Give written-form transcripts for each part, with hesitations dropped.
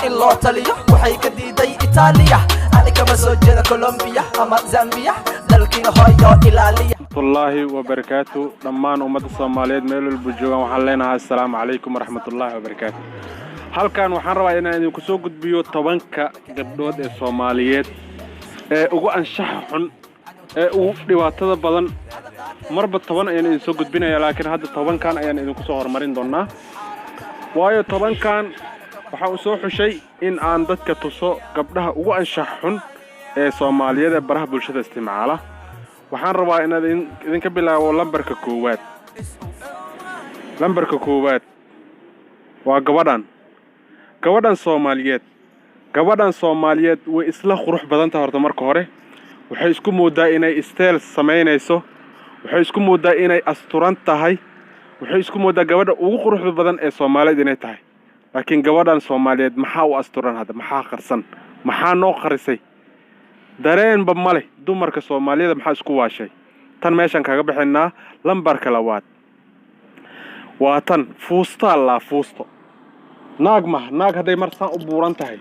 In loo taliyo waxay ka diiday Itaaliya. Ani kama soo jeeda Colombiya ama Zambiya, dalkiina hooyo ilaaliya. Waraxmatullaahi wabarakaatu. Dhammaan ummadda Soomaaliyeed meel walba joogaan waxaan leenahay assalaamu calaykum waraxmatullaahi wabarakaatu. Halkan waxaan rabaa inaan idinku soo gudbiyo 10-ka gabdhood ee Soomaaliyeed ee ugu anshaxa xun ee ugu dhibaatada badan. Marba 10 ayaan idin soo gudbinaya, laakiin hadda 10-kan ayaan idinku soo horumarin doonaa, waayo 10-kan waxaan u soo xushay in aan dadka tuso gabdhaha ugu anshaxa xun ee Soomaaliyeed ee baraha bulshada isticmaala. Waxaan rabaa inaad idinka bilaabo lambarka koowaad. Lambarka koowaad waa gabadhan, gabadhan Soomaaliyeed. Gabadhan Soomaaliyeed way isla qurux badan tahay. Horta marka hore waxay isku moodaa inay style samaynayso, waxay isku moodaa inay asturan tahay, waxay isku moodaa gabadha ugu quruxda badan ee Soomaaliyeed inay tahay. Laakiin gabadhan Soomaaliyeed maxaa u asturan hadda? Maxaa qarsan? Maxaa noo qarisay? Dareenba ma leh. Dumarka Soomaaliyada maxaa isku waashay? Tan meeshaan kaga bixinaa. Lambarka labaad waa tan fuustaa laa fuusto. Naag mah, naag hadday mar saan u buuran tahay,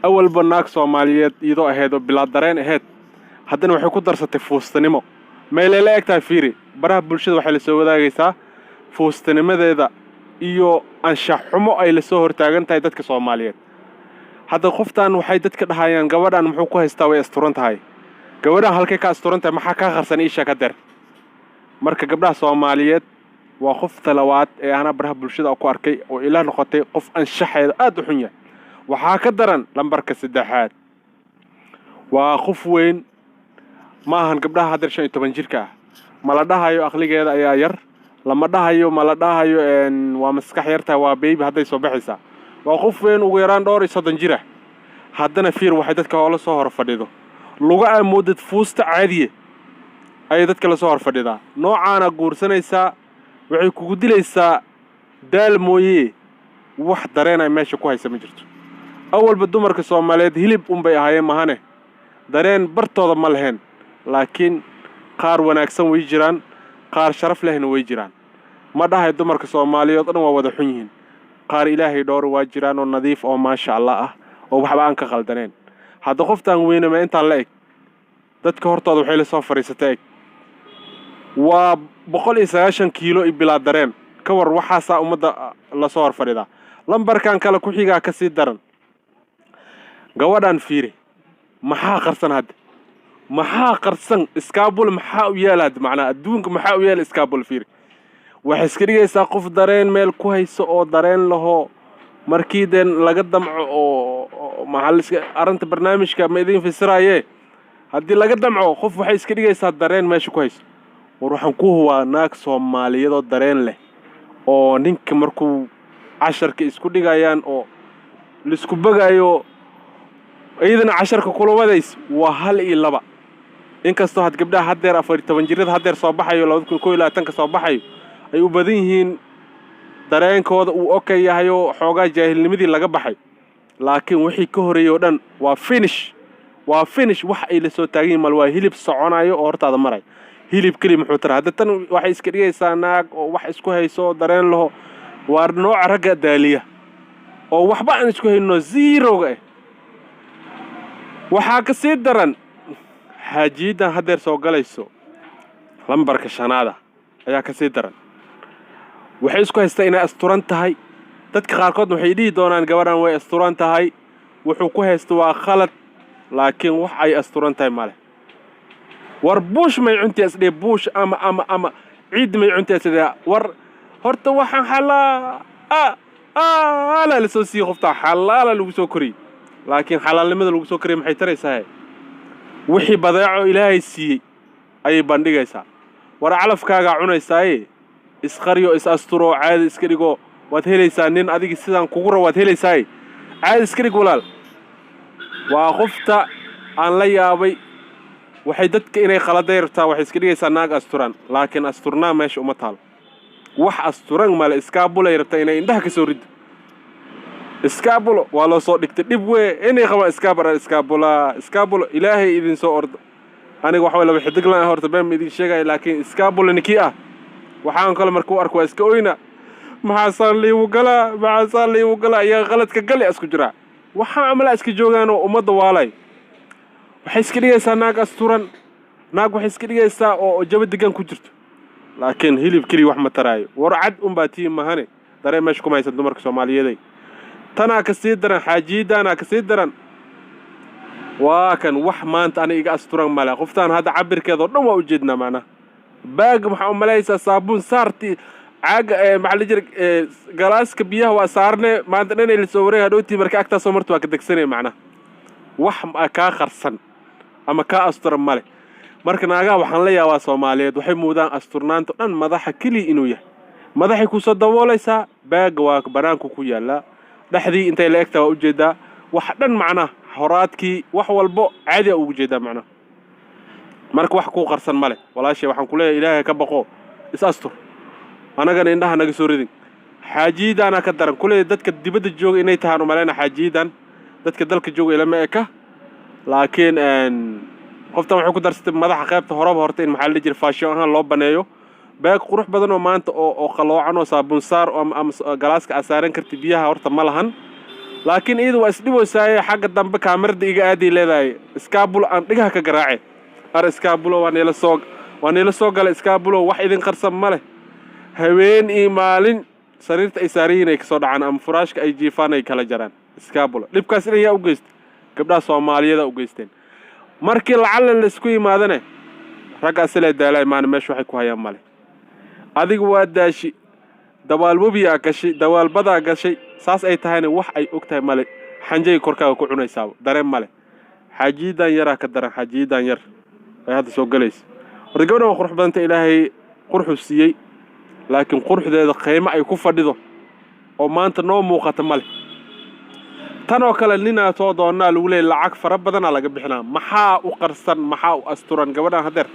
awalba naag Soomaaliyeed iyadoo ahayd oo bilaa dareen ahayd, haddana waxay ku darsatay fuustanimo. Meelay la eg tahay fiiri. Baraha bulshada waxay la soo wadaagaysaa fuustanimadeeda iyo anshax xumo ay lasoo hortaagan tahay dadka Soomaaliyeed. Hadda qoftan waxay dadka dhahayaan, "Gabadhan muxuu ku haystaa? Way asturan tahay." Gabadhan halkay ka asturan tahay? Maxaa kaa qarsan? Iisha ka der. Marka gabdhaha Soomaaliyeed waa qofta labaad ee anaa baraha bulshada ku arkay oo ila noqotay qof anshaxeeda aad u xun yahay. Waxaa ka daran lambarka saddexaad. Waa qof weyn, ma ahan gabdhaha haddeer 15 jirka ah. Ma la dhahayo aqligeeda ayaa yar, lama dhahayo, ma la dhahayo waa maskax yartahay, waa baby hadday soo baxaysaa. Waa qof weyn, ugu yaraan dhowr iyo 30 jir ah. Haddana fiir, waxay dadka oola soo hor fadhido luga aa moodid fuusta caadiye ayay dadka la soo hor fadhidaa. Noocaana guursanaysaa, waxay kugu dilaysaa daal mooye, wax dareen ay meesha ku haysa ma jirto. Awalba dumarka Soomaaliyeed hilib unbay ahaayeen mahane, dareen bartooda ma leheen. Laakiin qaar wanaagsan way jiraan, qaar sharaf lehna way jiraan. Ma dhahay dumarka Soomaaliyeed o dhan waa wada xun yihiin. Qaar Ilaahay dhowr waa jiraan oo nadiif oo maasha Allah ah oo waxba aan ka qaldaneen. Hadda qoftaan weynama intaan la eg dadka hortooda waxay la soo fadhiisata eg, waa 190 kiilo iyo bilaa dareen. Ka war waxaasaa ummadda lasoo hor fadhidaa. Lambarkan kale ku xigaa ka sii daran. Gabadhan fiiri, maxaa qarsan hadda? Maxaa qarsan? Iskaabul maxaa u yaala hadda? Macnaha adduunka maxaa u yaala iskaabul? Fiiri, waxay iska dhigaysaa qof dareen meel ku hayso oo dareen lahoo. Markii deen laga damco oo maxaa la iska arrinta barnaamijka ma idin fasiraaye, haddii laga damco qof waxay iska dhigaysaa dareen meesha ku hayso. War waxaan ku hubaa naag Soomaaliyadoo dareen leh oo ninka markuu casharka isku dhigayaan oo laisku bagayo iyadana casharka kula wadays waa hal iyo laba. Inkastoo had gabdhaha haddeer 14 jirada haddeer soo baxayo, 2021-ka soo baxayo, ay u badan yihiin dareenkooda uu okay yahay oo xoogaa jaahilnimadii laga baxay, laakiin wixii ka horreeyey oo dhan waa finish, waa finish. Wax ay la soo taagan yihin mal, waa hilib soconayo oo hortaada maray. Hilib keli muxuu tara? Hadda tan waxay iska dhigaysaa naag oo wax isku hayso oo dareen laho. Waa nooca ragga daaliya oo waxba aan isku hayno, zeroga ah. Waxaa ka sii daran xaajiyadan haddeer soo galayso lambarka shanaada ayaa ka sii daran. Waxay isku haystaa inay asturan tahay. Dadka qaarkoodna waxay dhihi doonaan, "Gabadhan way asturan tahay, wuxuu ku haysto waa khalad." Laakiin wax ay asturan tahay male. War buush may cuntii isdhihi, buush ama ciid may cuntii isdhihi. War horta waxaan xalaa ala la soo siiyey qoftaa, xalaala lagu soo koriyey. Laakiin xalaalnimada lagu soo koriyey maxay taraysaa? Wixii badeeco Ilaahay siiyey ayay bandhigaysaa. War calafkaagaa cunaysaaye, isqariyo, is asturo, caadi iska dhigo. Waad helaysaa nin adigi sidaan kugu ra, waad helaysaaye, caadi iska dhig walaal. Waa qofta aan la yaabay. Waxay dadka inay khaladay rabtaa. Waxay iska dhigaysaa naag asturan, laakiin asturnaa meesha uma taalo. Wax asturan male. Iskaabulay rabtaa inay indhaha ka soo riddo. Iskaabulo waa loo soo dhigtay. Dhib weye inay qabaan iskaabara, iskaabula, iskaabulo. Ilaahay idin soo ordo. Aniga waxa way laba xidig lan horta been ma idin sheegaya, laakiin iskaabula ninkii ah waxaan kale markuu arko waa iska oyna. Maxaasaan liigu galaa? Maxaasaan liigu galaa? Ayaa qaladka gali isku jiraa. Waxaa camalaa iska joogaanoo ummadda waalay. Waxay iska dhigaysaa naag asturan, naag waxay iska dhigaysaa oo jaba degan ku jirto, laakiin hilib keliya wax ma taraayo. War cad unbaa tii mahane, dareen meesha kuma haysan dumarka Soomaaliyeeday. Tanaa ka sii daran, xaajiyidaanaa ka sii daran. Waa kan wax maanta ani iga asturan male. Qoftaan hadda cabirkeeda oo dhan waa ujeednaa. Macnaha baag maxaa u malaysaa saabuun saarti caaga, maxaa la jira, galaaska biyaha waa saarne maanta dhan ay lasoo wareeg. Hadhowtii marka agtaa soo marta waa ka degsanaya. Macnaha wax kaa qarsan ama kaa asturan male. Marka naagaha waxaan la yaabaa Soomaaliyeed, waxay muudaan asturnaanta dhan madaxa keliya inuu yahay. Madaxay kusoo daboolaysaa, baaga waa banaanku ku yaallaa, dhexdii intay la egtaa waa ujeedaa, wax dhan macnaha horaadkii wax walbo caadi a ugu jeedaa macnaha. Marka wax kuu qarsan male, walaashay. Waxaan ku leeyahay, Ilaahay ka baqo, is astur, anagana indhaha naga soo ridin. Xaajiyidaanaa ka daran kuley. Dadka dibadda jooga inay tahaan umalayna xaajiyidan, dadka dalka jooga ilama eka. Laakiin qoftan waxay ku darsatay madaxa qaybta horeba horta in, maxaa la dhihi jiray, fashion ahaan loo baneeyo. Baag qurux badan oo maanta oo qaloocan oo saabuun saar ama galaaska aad saaran karti biyaha horta ma lahan, laakiin iyada waa isdhiboysaaye. Xagga dambe kaamirada iga aaday leedahay. Iskaabulo aan dhigaha ka garaace. Ar iskaabulo, waa niila soo galay. Iskaabulo, wax idin qarsan ma leh. Habeen iyo maalin sariirta ay saaran yihiin ay kasoo dhacaan ama furaashka ay jiifaan ay kala jaraan. Iskaabulo, dhibkaas in ayaa u geysta? Gabdhaha Soomaaliyada u geysteen. Markii lacalla laisku yimaadane, ragga asilee daalay maana meesha waxay ku hayaan male. Adiga waa daashi, dabaal webiyaa gashay, dawaalbadaa gashay, saas ay tahayna wax ay og tahay male. Xanjay korkaaga ku cunaysaaba, dareen male. Xaajiyadan yaraa ka daran, xaajiyadan yar ay hadda soo galaysa. Horta gabadhan waa qurux badanta, Ilaahay qurxuu siiyey, laakiin quruxdeeda qiimo ay ku fadhido oo maanta noo muuqata male. Tan oo kale ninaa soo doonaa lagu leeyay, lacag fara badanaa laga bixinaa. Maxaa u qarsan? Maxaa u asturan gabadhan? Hadeer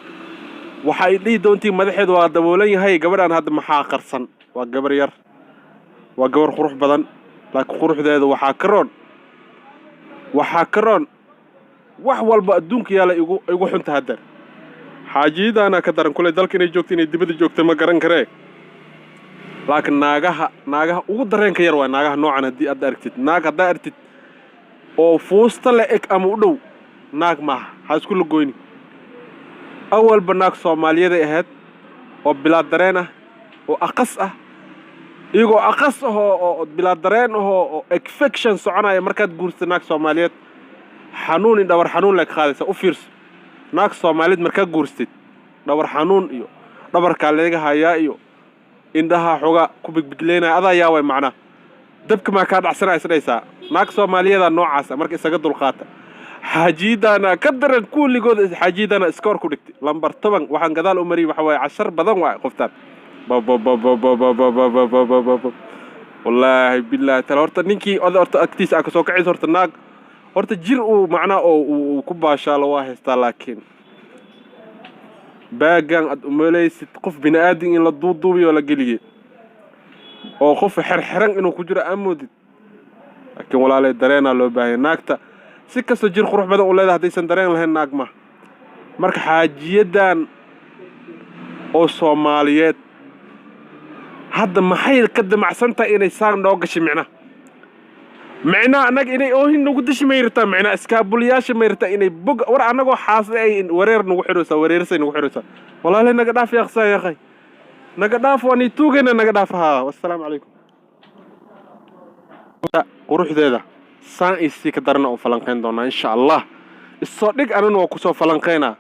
waxa ay dhihi doontiin madaxeedu waa daboolan yahay. Gabadhan hadda maxaa qarsan? Waa gabar yar, waa gabar qurux badan, laakiin quruxdeeda waxaa ka roon wax walba adduunka yaala. Igu xunta haddeer xaajiyadaana ka daran. Kuley dalka inay joogto, inay dibadda joogto ma garan karee, laakiin naagaha ugu dareenka yar waa naagaha noocan. Haddii aad aragtid naag, haddaa aragtid oo fuusta la eg ama u dhow, naag maaha, ha isku lagoyni. Awalba naag Soomaaliyaday ahayd oo bilaa dareen ah oo aqas ah. Iyagoo aqas ah oo bilaa dareen ahoo oo infection soconaya markaad guursa naag Soomaaliyeed, xanuun in dhabar xanuun leg qaadaysa. U fiirso, naag Soomaaliyeed markaa guurstid, dhabar xanuun iyo dhabarkaa laga hayaa iyo indhaha xoogaa ku bigbigleenaya. Adaa yaaway macnaha, dabka maa kaa dhacsanaa isdhaysaa. Naag Soomaaliyeeda noocaasa marka isaga dulqaata. Xaajiidana ka daran kulligood. Xaajiidana iskoor ku dhigtay lambar 10. Waxaan gadaal u mariyay waxa waaye cashar badan waay qoftaan. Babababababababababab, wallaahi bilaahi tala. Horta ninkii oda horta agtiisa aa kasoo kacaysa, horta naag horta jir uu macnaha oo uu ku baashaalo waa haystaa, laakiin baagan aad umalaysid qof bini aadam in la duuduubiyo la geliyey oo qof xerxeran inuu ku jiro aa moodid. Laakiin walaalay, dareenaa loo baahanya. Naagta si kastoo jir qurux badan u leedahay, haddaysan dareen lahayn, naag ma. Marka xaajiyadan oo Soomaaliyeed hadda maxay ka damacsan tahay inay saan noo gashay? Micnaha annaga inay oohin nagu dishi may rabtaa? Micnaha iskaabuliyaasha may rabtaa inay bog? War annagoo xaasle ay wareer nagu xidhaysaa, wareersay nagu xidhaysaa. Walaalay, naga dhaaf yaaqsaa, yaaqay, naga dhaaf, waa nii tuugayna, naga dhaaf. Haa, wassalaamu calaykum. Quruxdeeda saan isii ka darana oo falanqayn doonaa, insha Allah. Isoo dhig, anana waa kusoo falanqaynaa.